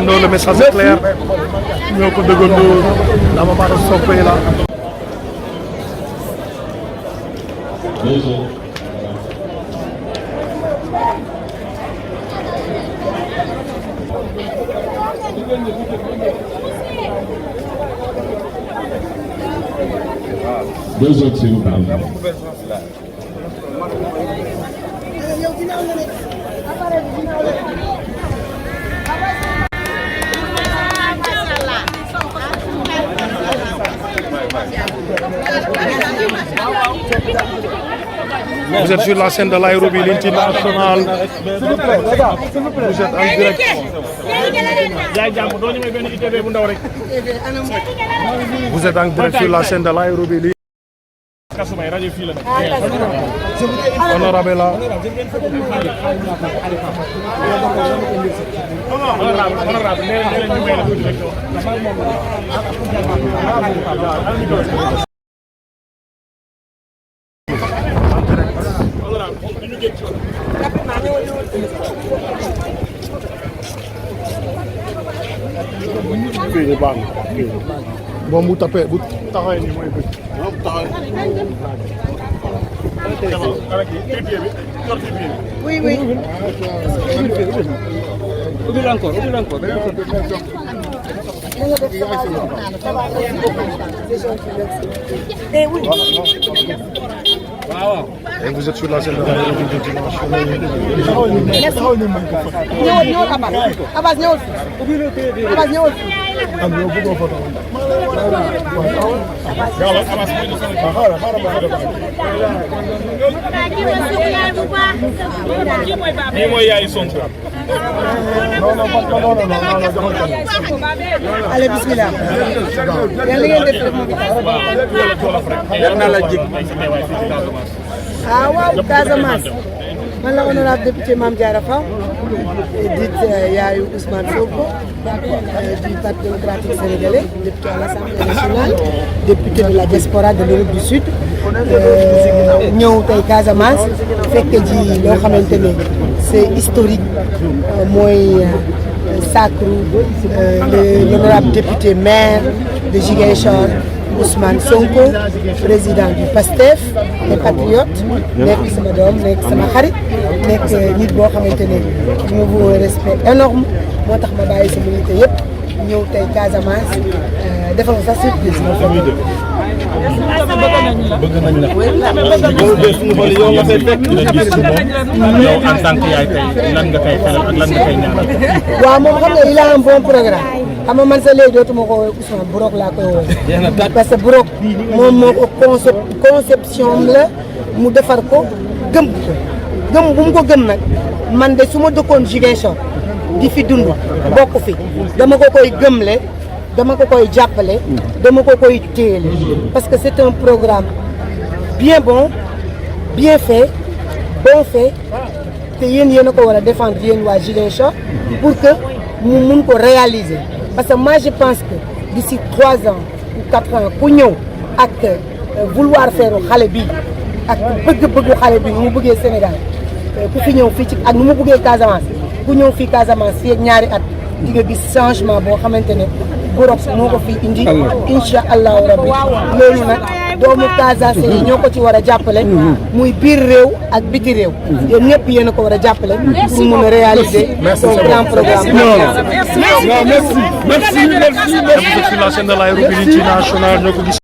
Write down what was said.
Le message est clair. ñoo ko dëggandoo dama mën a soppee la. Deux autres, s'il vous plaît. Vous êtes sur la scène de l'Aérobie international. Vous êtes en direct. Vous êtes en direct sur la scène de l'Aérobie. Honorable là. Bon bu tapé bu taxawee nii mooy bëgg. Oui, oui. Et vous êtes sur la scène de l'Aérobie international. Allez, bismillah. Ah waaw Casamance man la honorable député Mame Diarra Fam dite yaayu Ousmane Sonko du Parti démocratique sénégalais député à l'Assemblée nationale député de la diaspora de l'Europe du Sud ñëw tey Casamance fekk ji loo xamante ne c'est historique mooy sacre l'honorable député maire de Ziguinchor Ousmane Sonko président du PASTEF les patriotes nekk sama doom nekk sama xarit nekk nit boo xamante ne ñu vous respect énorme moo tax ma bàyyi sama unité yëpp ñëw tey Casamance defal sa surprise ma famille bëgg nañ la loolu de suñu xol yow nga fay fekk yow en tant que yaay tey lan nga koy xelal ak lan nga koy ñaanal waaw moom xam nga il a un bon programme xam nga man sa léegi dootuma ko woowee Ousmane Burok laa koy woowee parce que Burok moom moo ko conception la mu defar ko gëm bu mu ko gëm nag man de su ma dëkkoon Ziguinchor di fi dund bokk fi dama ko koy gëmle dama ko koy jàppale dama ko koy téele parce que c'est un programme bien bon bien fait bon fait te yéen a ko war a défendre yéen waa Ziguinchor pour que mu mun ko réaliser parce que moi je pense que d'ici 3 ans ou 4 ans ku ñëw ak vouloir faire xale bi ak bëgg-bëggu xale bi nu mu bëggee Sénégal ku fi ñëw fii ci ak nu mu bëggee Casamance ku ñëw fii Casamance fii ak ñaari at di nga gis changement boo xamante ne Burok moo ko fi indi incha allahu rabbi loolu nag doomu Casamance yi ñoo ko ci war a jàppale muy biir réew ak biti réew yéen ñëpp yéen a ko war a jàppale pour mun a réaliser son grand programme. Merci. Sur la scène de l'Aérobie international ñoo ko gis